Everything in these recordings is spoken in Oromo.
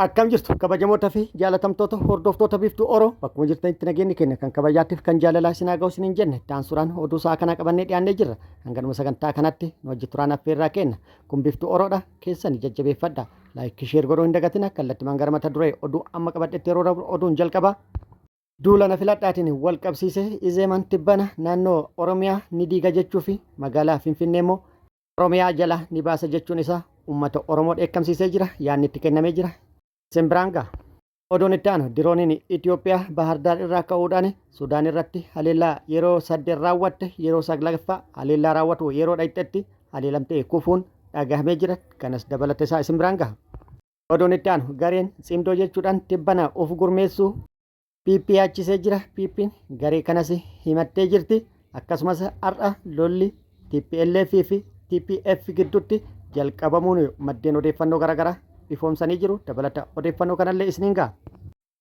Akkam jirtu kabajamoota fi jaalatamtoota hordoftoota Biiftuu Oro, bakkuma jirtanitti nageenyi keenya kan kabajaatiif kan jaalalaa isin haa ga'u isiniin jenne. Itti aansuudhaan oduu sa'a kanaa qabannee dhiyaannee jirra. Hanganuma sagantaa kanatti nu wajji turaan affeerraa kenna. Kun Biiftuu Oroodha, keessani jajjabeeffadha. Like, share godhuu hin dagatina. Kallattimaan gara mata duree oduu amma qabadhetti yeroo dabru oduun jalqaba. Duula na filadhaatiin wal qabsiisee Izeemaan tibbana naannoo Oromiyaa ni diiga jechuu fi magaalaa Finfinnee immoo Oromiyaa jala ni baasa jechuun isaa uummata Oromoo dheekkamsiisee jira. Yaadni itti kennamee jira. Isin biraan gaha. Oduun itti aanu, dirooniin Itoophiyaa Bahardaar irraa ka'uudhaan Sudaan irratti haleellaa yeroo saddeet raawwatte yeroo saglaffaa haleellaa raawwatu yeroo dhayxetti haleelamtee kufuun dhagahamee jira. Kanas dabalata isaa isin biraan gaha. Oduun itti aanu, gareen Tsimdoo jechuudhaan tibbana of gurmeessuu PP yaachisee jira. PP'n garee kanas himattee jirti. Akkasumas har'a lolli TPLF fi TPF gidduutti jalqabamuun maddeen odeeffannoo garaagaraa ifoomsanii jiru. Dabalata odeeffannoo kanallee isiniin gaha.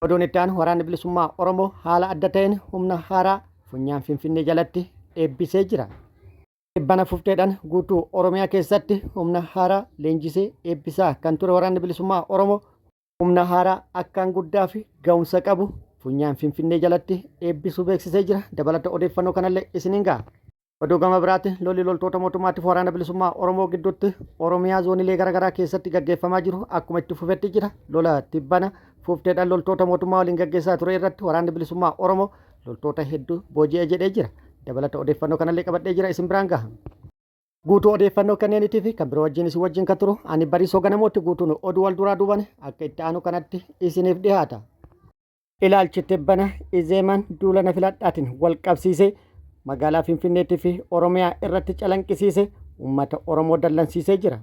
Oduun itti aanu, Waraanni Bilisummaa Oromoo haala adda ta'een humna haaraa funyaan Finfinnee jalatti eebbisee jira. Dhibbana fufteedhaan guutuu Oromiyaa keessatti humna haaraa leenjisee eebbisaa kan ture Waraanni Bilisummaa Oromoo humna haaraa akkaan guddaa fi ga'umsa qabu funyaan Finfinnee jalatti eebbisuu beeksisee jira. Dabalata odeeffannoo kanallee isiniin gaha. Oduu gama biraatiin, lolli loltoota mootummaatiif Waraana Bilisummaa Oromoo gidduutti Oromiyaa zoonilee garaagaraa keessatti gaggeeffamaa jiru akkuma itti fufetti jira. Lola tibbana fufteedhaan loltoota mootummaa waliin gaggeessaa ture irratti Waraanni Bilisummaa Oromoo loltoota hedduu booji'ee jedhee jira. Dabalata odeeffannoo kanallee qabadhee jira, isin biraan gaha. Guutuu odeeffannoo kanneenitii fi kan biroo wajjin isin wajjin kan turu ani Bariisoo Ganamootti. Guutuun oduu wal duraa duuban akka itti aanu kanatti isiniif dhiyaata. Ilaalchi tibbana Izeemaan duula na filadhaatiin wal qabsiisee magaalaa Finfinneetii fi Oromiyaa irratti calanqisiise uummata Oromoo dallansiisee jira.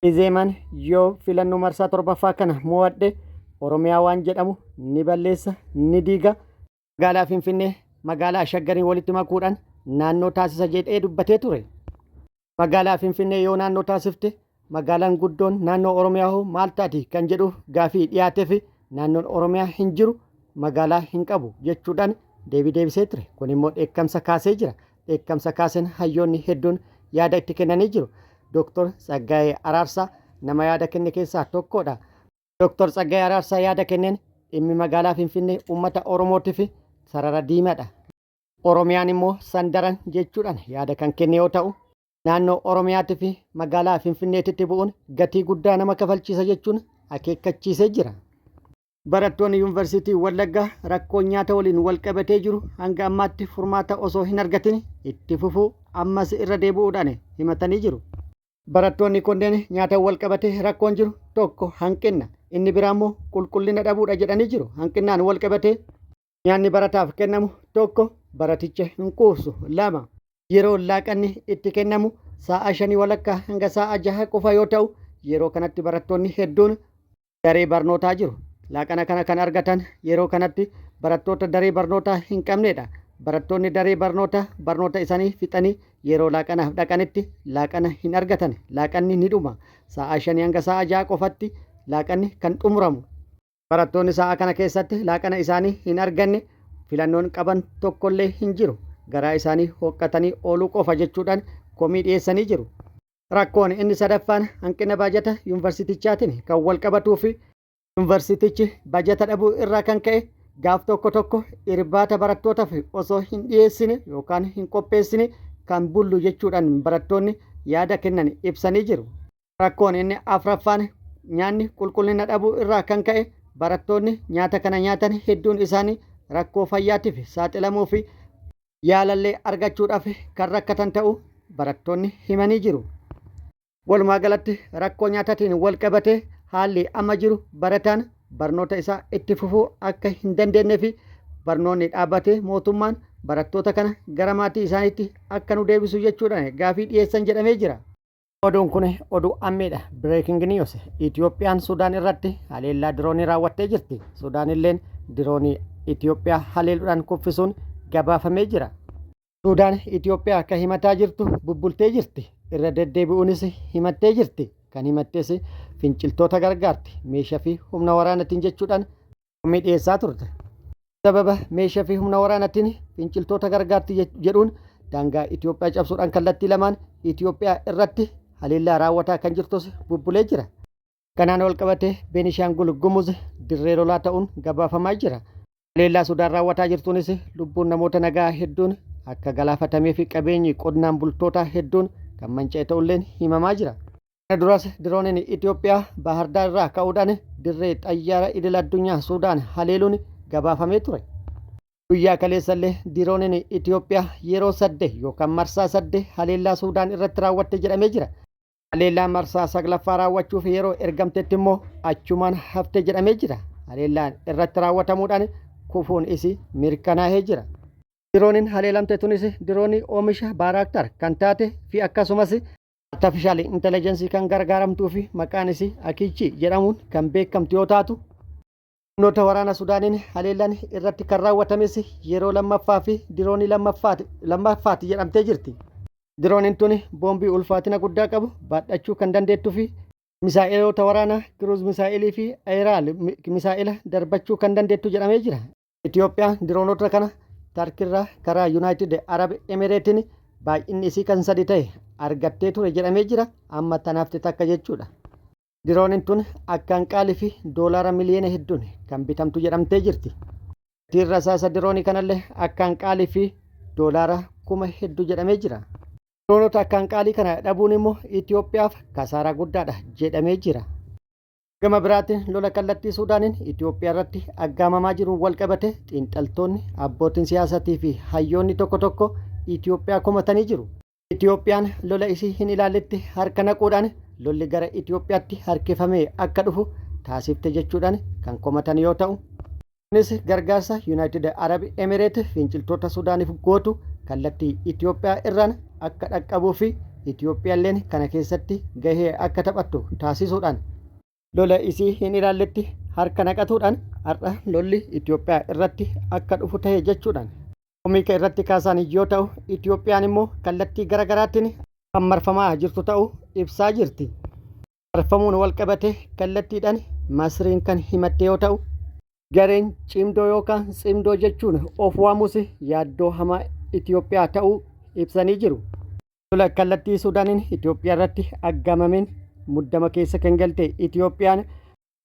Izeemaan yoo filannoo marsaa torbaffaa kana mo'adhe Oromiyaa waan jedhamu ni balleessa, ni diiga. Magaalaa Finfinnee magaalaa Shaggariin walitti makuudhaan naannoo taasisa jedhee dubbatee ture. Magaalaa Finfinnee yoo naannoo taasifte magaalaan guddoon naannoo Oromiyaa hoo maal taati kan jedhuuf gaafii dhiyaatee fi naannoon Oromiyaa hin jiru, magaalaa hin qabu jechuudhaan deebii deebisee ture. Kun immoo dheekkamsa kaasee jira. Dheekkamsa kaaseen hayyoonni hedduun yaada itti kennanii jiru. Dooktor Tsaggaayee Araarsaa nama yaada kenne keessaa tokkodha. Dooktor Tsaggaayee Araarsaa yaada kenneen, dhimmi magaalaa Finfinnee uummata Oromootiif sarara diimaadha. Oromiyaan immoo san daran jechuudhaan yaada kan kenne yoo ta'u, naannoo Oromiyaatii fi magaalaa Finfinneetitti bu'uun gatii guddaa nama kafalchiisa jechuun akeekkachiisee jira. Barattoonni Yuunivarsiitii Wallaggaa rakkoo nyaata waliin wal qabatee jiru hanga ammaatti furmaata osoo hin argatin itti fufuu ammas irra deebi'uudhaan himatanii jiru. Barattoonni kunneen nyaata wal qabatee rakkoon jiru tokko hanqinna, inni biraa immoo qulqullina dhabuudha jedhanii jiru. Hanqinnaan wal qabatee nyaanni barataaf kennamu tokko baraticha hin quubsu, lama yeroo laaqanni itti kennamu sa'a 5:30 hanga sa'a 6 qofa yoo ta'u, yeroo kanatti barattoonni hedduun daree barnootaa jiru. Laaqana kana kan argatan yeroo kanatti barattoota daree barnootaa hin qabnedha. Barattoonni daree barnoota barnoota isaanii fixanii yeroo laaqanaaf dhaqanitti laaqana hin argatan. Laaqanni ni dhuma. Sa'a 5 hanga sa'a 6 qofatti laaqanni kan xumuramu. Barattoonni sa'a kana keessatti laaqana isaanii hin arganne filannoon qaban tokkollee hin jiru. Garaa isaanii hoqqatanii ooluu qofa jechuudhaan komii dhiyeessanii jiru. Rakkoon inni sadaffaan hanqina baajata yuunivarsiitichaatiin kan wal qabatuu fi yuunivarsiitichi baajata dhabuu irraa kan ka'e gaaf tokko tokko irbaata barattootaaf osoo hin dhiyeessine yookaan hin qopheessine kan bullu jechuudhaan barattoonni yaada kennan ibsanii jiru. Rakkoon inni afraffaan nyaanni qulqullina dhabuu irraa kan ka'e barattoonni nyaata kana nyaatan hedduun isaanii rakkoo fayyaatiif saaxilamuu fi yaalallee argachuudhaaf kan rakkatan ta'uu barattoonni himanii jiru. Walumaa galatti rakkoo nyaataatiin wal qabatee haalli amma jiru barataan barnoota isaa itti fufuu akka hin dandeenye fi barnoonni dhaabbatee mootummaan barattoota kana gara maatii isaaniitti akka nu deebisu jechuudhaan gaafii dhiyeessan jedhamee jira. Oduun kun oduu ammeedha. Breaking news. Itiyoophiyaan Sudaan irratti haleellaa diroonii raawwattee jirti. Sudaan illeen diroonii Itiyoophiyaa haleeluudhaan kuffisuun gabaafamee jira. Sudaan Itiyoophiyaa akka himataa jirtu bubbultee jirti. Irra deddeebi'uunis himattee jirti. Kan himattes finciltoota gargaarti, meeshaa fi humna waraanatiin jechuudhaan komii dhiyeessaa turte. Sababa meeshaa fi humna waraanatiin finciltoota gargaarti jedhuun daangaa Itoophiyaa cabsuudhaan kallattii lamaan Itoophiyaa irratti haleellaa raawwataa kan jirtus bubbulee jira. Kanaan walqabatee Beenishaangul Gumuz dirree lolaa ta'uun gabaafamaa jira. Haleellaa Sudaan raawwataa jirtuunis lubbuun namoota nagaa hedduun akka galaafatamee fi qabeenyi qonnaan bultootaa hedduun kan manca'e ta'ulleen himamaa jira. Kana duras dirooniin Itoophiyaa Baahar Daar irraa ka'uudhaan dirree xayyaara idil addunyaa Sudaan haleeluun gabaafamee ture. Guyyaa kaleessallee dirooniin Itoophiyaa yeroo sadde yookaan marsaa sadde haleellaa Sudaan irratti raawwatte jedhamee jira. Haleellaa marsaa saglaffaa raawwachuuf yeroo ergamtetti immoo achumaan hafte jedhamee jira. Haleellaan irratti raawwatamuudhaan kufuun isii mirkanaa'ee jira. Dirooniin haleelamte tunis diroonii oomisha Baaraaktar kan taate fi akkasumas artificial intelligence kan gargaaramtuu fi maqaan isii Akiichii jedhamuun kan beekamtu yoo taatu, humnoota waraana Sudaaniin haleellaan irratti kan raawwatames yeroo lammaffaa fi diroonii lammaffaati jedhamtee jirti. Dirooniin tun boombii ulfaatina guddaa qabu baadhachuu kan dandeettuu fi misaa'eloota waraanaa cruise misaa'elii fi aerial misaa'ela darbachuu kan dandeettu jedhamee jira. Itoophiyaan diroonota kana Tarkirraa karaa United Arab Emireetiin baay'inni isii kan sadi ta'e argattee ture jedhamee jira. Amma tanaafte takka jechuudha. Dirooniin tun akkaan qaalii fi doolaara miliyoona hedduun kan bitamtu jedhamtee jirti. Gatiin rasaasa diroonii kanallee akkaan qaalii fi doolaara kuma hedduu jedhamee jira. Diroonota akkaan qaalii kana dhabuun immoo Itoophiyaaf kasaaraa guddaadha jedhamee jira. Gama biraatiin lola kallattii Suudaaniin Itoophiyaa irratti aggaamamaa jiruun wal qabate xiinxaltoonni, abbootiin siyaasatii fi hayyoonni tokko tokko Itoophiyaa komatanii jiru. Itoophiyaan lola isii hin ilaalletti harka naquudhaan lolli gara Itoophiyaatti harkifamee akka dhufu taasifte jechuudhaan kan komatan yoo ta'u, kunis gargaarsa United Arab Emirate finciltoota Sudaaniif gootu kallattii Itoophiyaa irraan akka dhaqqabuu fi Itoophiyaalleen kana keessatti gahee akka taphattu taasisuudhaan lola isii hin ilaalletti harka naqatuudhaan har'a lolli Itoophiyaa irratti akka dhufu ta'e jechuudhaan komiika irratti kaasan yoo ta'u, Itoophiyaan immoo kallattii gara garaatiin kan marfamaa jirtu ta'uu ibsaa jirti. Marfamuun wal qabate kallattiidhaan Masriin kan himatte yoo ta'u, gareen cimdoo yookaan cimdoo jechuun of waamus yaaddoo hamaa Itoophiyaa ta'uu ibsanii jiru. Lola kallattii Suudaaniin Itoophiyaa irratti aggaamameen muddama keessa kan galte Itoophiyaan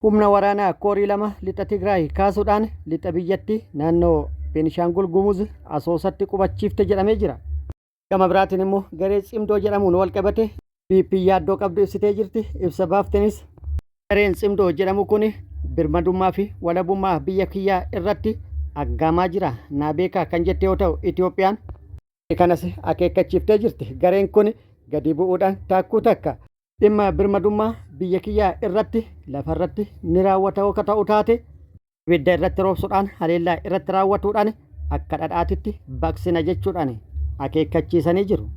humna waraanaa koorii 2 lixa Tigraay kaasuudhaan lixa biyyattii naannoo Beenishaangul Gumuz Asoosatti qubachiifte jedhamee jira. Gama biraatiin immoo garee cimdoo jedhamuun wal qabate PP yaaddoo qabdu ibsitee jirti. Ibsa baaftenis gareen cimdoo jedhamu kun birmadummaa fi walabummaa biyya kiyyaa irratti aggaamaa jira, naa beekaa kan jette yoo ta'u, Itoophiyaan kanas akeekkachiiftee jirti. Gareen kun gadi bu'uudhaan taakkuu takka dhimma birmadummaa biyya kiyyaa irratti lafarratti ni raawwata yoo ta'u taate, ibidda irratti roobsuudhaan haleellaa irratti raawwatuudhaan akka dhadhaatitti baqsina jechuudhaan akeekkachiisanii jiru.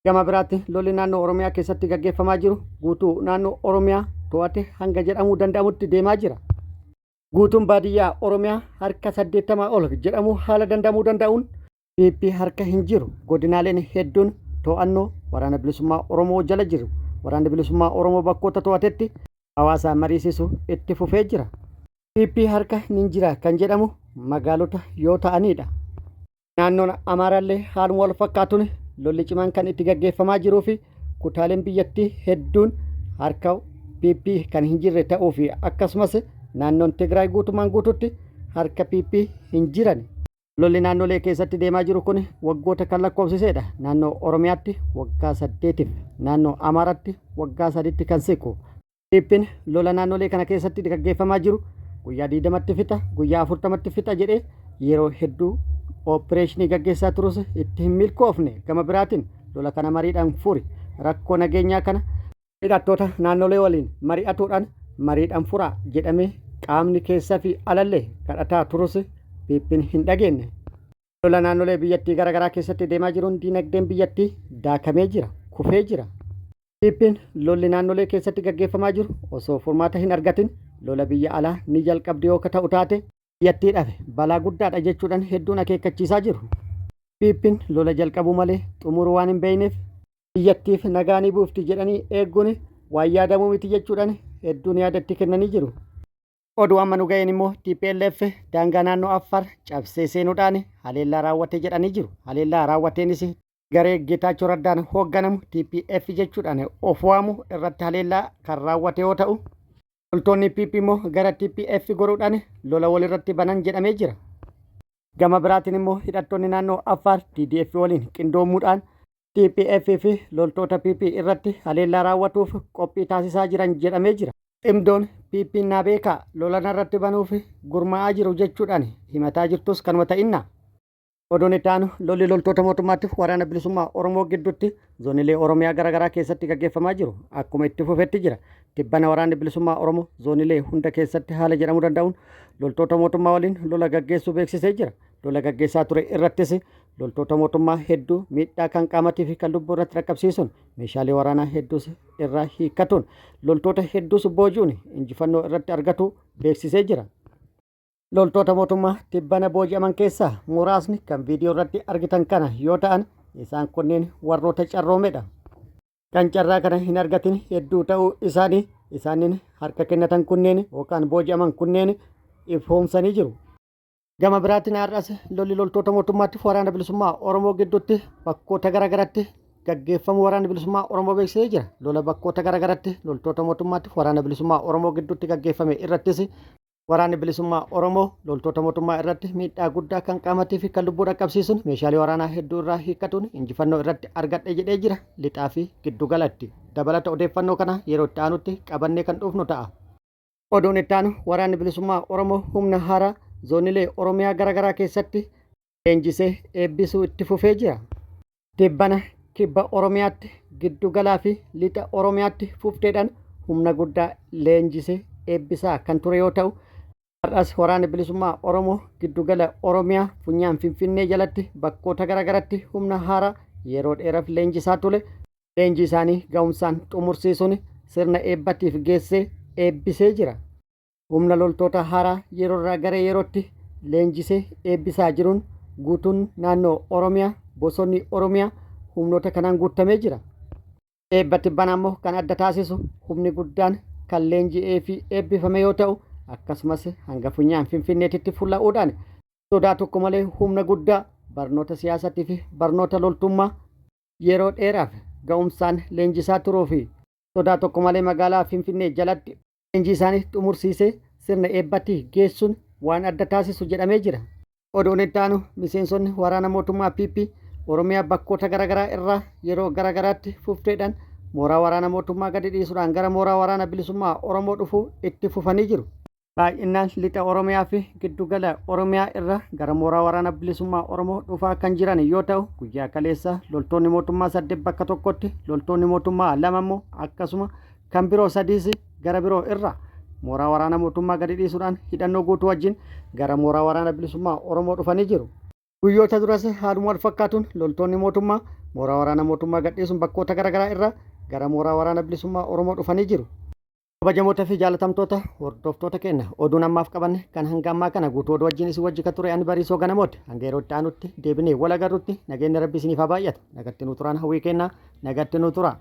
Gama biraatti lolli naannoo Oromiyaa keessatti gaggeeffamaa jiru guutuu naannoo Oromiyaa to'ate hanga jedhamuu danda'amutti deemaa jira. Guutuun baadiyyaa Oromiyaa harka 80 ol jedhamuu haala danda'amuu danda'uun PP harka hin jiru. Godinaaleen hedduun to'annoo Waraana Bilisummaa Oromoo jala jiru. Waraanni Bilisummaa Oromoo bakkoota to'atetti hawaasa mariisisu itti fufee jira. PP harka ni jira kan jedhamu magaalota yoo ta'anidha. Naannoon Amaaraallee haaluma wal fakkaatuun lolli cimaan kan itti gaggeeffamaa jiruu fi kutaaleen biyyattii hedduun harka PP kan hin jirre ta'uu fi akkasumas naannoon Tigraay guutumaan guututti harka PP hin jiran. Lolli naannolee keessatti deemaa jiru kun waggoota kan lakkoofsiseedha. Naannoo Oromiyaatti waggaa 8f, naannoo Amaaraatti waggaa 3tti kan siqu. PPn lola naannolee kana keessatti gaggeeffamaa jiru guyyaa 20tti fixa, guyyaa 40tti fixa jedhee yeroo hedduu opereeshinii gaggeessaa turus itti hin milkoofne. Gama biraatiin lola kana mariidhaan furi, rakkoo nageenyaa kana hidhattoota naannolee waliin mari'atuudhaan mariidhaan furaa jedhamee qaamni keessaa fi alallee kadhataa turus PPn hin dhageenye. Lola naannolee biyyattii garaagaraa keessatti deemaa jiruun diinagdeen biyyattii daakamee jira, kufee jira. PPn lolli naannolee keessatti gaggeeffamaa jiru osoo furmaata hin argatin lola biyya alaa ni jalqabdi yoo ta'u taate biyyattiidhaaf balaa guddaadha jechuudhaan hedduun akeekkachiisaa jiru. PPn lola jalqabuu malee xumuruu waan hin beekneef biyyattiif nagaa ni buufti jedhanii eegguun waan yaadamuu miti jechuudhaan hedduun yaadatti kennanii jiru. Oduu amma nu ga'een immoo TPLF daangaa naannoo Affaar cabsee seenuudhaan haleellaa raawwate jedhanii jiru. Haleellaa raawwateenis garee Geetaachoo Raddaan hoogganamu TPF jechuudhaan of waamu irratti haleellaa kan raawwate yoo ta'u, Loltoonni PP immoo gara TPF goruudhaan lola walirratti banan jedhamee jira. Gama biraatiin immoo hidhattoonni naannoo Affaar TDF waliin qindoomuudhaan TPF fi loltoota PP irratti haleellaa raawwatuuf qophii taasisaa jiran jedhamee jira. Ximdoon PP naa beekaa lola narratti banuuf gurmaa'aa jiru jechuudhaan himataa jirtus kanuma ta'inna. Oduun itti aanu lolli loltoota mootummaatiif waraana bilisummaa Oromoo gidduutti zoonilee Oromiyaa garaagaraa keessatti gaggeeffamaa jiru akkuma itti fufetti jira. Tibbana waraanni bilisummaa Oromoo zoonilee hunda keessatti haala jedhamuu danda'uun loltoota mootummaa waliin lola gaggeessuu beeksisee jira. Lola gaggeessaa ture irrattis loltoota mootummaa hedduu miidhaa kan qaamatii fi kan lubbuu irratti dhaqqabsiisuun meeshaalee waraanaa hedduus irraa hiikkatuun loltoota hedduus booji'uun injifannoo irratti argatu beeksisee jira. Loltoota mootummaa tibbana booji'aman keessaa muraasni kan viidiyoo irratti argitan kana yoo ta'an isaan kunneen warroota carroomedha. Kan carraa kana hin argatin hedduu ta'uu isaanii isaaniin harka kennatan kunneen yookaan booji'aman kunneen ifoomsanii jiru. Gama biraatiin har'as lolli loltoota mootummaatiif waraana bilisummaa Oromoo gidduutti bakkoota garaagaraatti gaggeeffamuu waraanni bilisummaa Oromoo beeksisee jira. Lola bakkoota garaagaraatti loltoota mootummaatiif waraana bilisummaa Oromoo gidduutti gaggeeffame irrattis Waraanni Bilisummaa Oromoo loltoota mootummaa irratti miidhaa guddaa kan qaamatii fi kan lubbuu dhaqqabsiisuun meeshaalee waraanaa hedduu irraa hiikkatuun injifannoo irratti argadhe jedhee jira lixaa fi giddu galatti. Dabalata odeeffannoo kana yeroo itti aanutti qabannee kan dhufnu ta'a. Oduun itti aanu Waraanni Bilisummaa Oromoo humna haaraa zoonilee Oromiyaa garaagaraa keessatti leenjisee eebbisuu itti fufee jira. Tibbana Kibba Oromiyaatti, Giddu Galaa fi Lixa Oromiyaatti fufteedhaan humna guddaa leenjisee eebbisaa kan ture yoo ta'u, har'as Waraanni Bilisummaa Oromoo Giddu Gala Oromiyaa funyaan Finfinnee jalatti bakkoota garaagaratti humna haaraa yeroo dheeraaf leenjisaa ture leenjii isaanii ga'umsaan xumursiisuun sirna eebbatiif geessee eebbisee jira. Humna loltoota haaraa yeroorraa gara yerootti leenjisee eebbisaa jiruun guutuun naannoo Oromiyaa, bosonni Oromiyaa humnoota kanaan guuttamee jira. Eebba tibbanaa immoo kan adda taasisu humni guddaan kan leenji'ee fi eebbifame yoo ta'u, akkasumas hanga funyaan Finfinneetitti fulla'uudhaan sodaa tokko malee humna guddaa barnoota siyaasatii fi barnoota loltummaa yeroo dheeraaf ga'umsaan leenjisaa turuu fi sodaa tokko malee magaalaa Finfinnee jalatti leenjii isaanii xumursiisee sirna eebbatti geessuun waan adda taasisu jedhamee jira. Oduun itti aanu miseensonni waraana mootummaa PP Oromiyaa bakkoota garaagaraa irraa yeroo garaagaraatti fufteedhaan mooraa waraana mootummaa gadi dhiisuudhaan gara mooraa waraana bilisummaa Oromoo dhufuu itti fufanii jiru. Baay'inaan lixa Oromiyaa fi giddugala Oromiyaa irraa gara mooraa waraana bilisummaa Oromoo dhufaa kan jiran yoo ta'u, guyyaa kaleessa loltoonni mootummaa 8 bakka tokkotti, loltoonni mootummaa 2 immoo akkasuma kan biroo sadiis gara biroo irraa mooraa waraana mootummaa gadi dhiisuudhaan hidhannoo guutuu wajjin gara mooraa waraana bilisummaa Oromoo dhufanii jiru. Guyyoota duras haaluma wal fakkaatuun loltoonni mootummaa mooraa waraana mootummaa gadhiisuun bakkoota garaagaraa irraa gara mooraa waraana bilisummaa Oromoo dhufanii jiru. Kabajamoota fi jaalatamtoota hordoftoota keenya oduun ammaaf qabanne kan hanga ammaa kana guutuu oduu wajjin isin wajji kan ture ani Bariisoo Ganamooti. Hanga yeroo itti aanutti deebinee wal agarrutti nageenyi Rabbi isiniif haa baay'atu. Nagatti nuu turaan hawwii keenna nagatti nuu tura.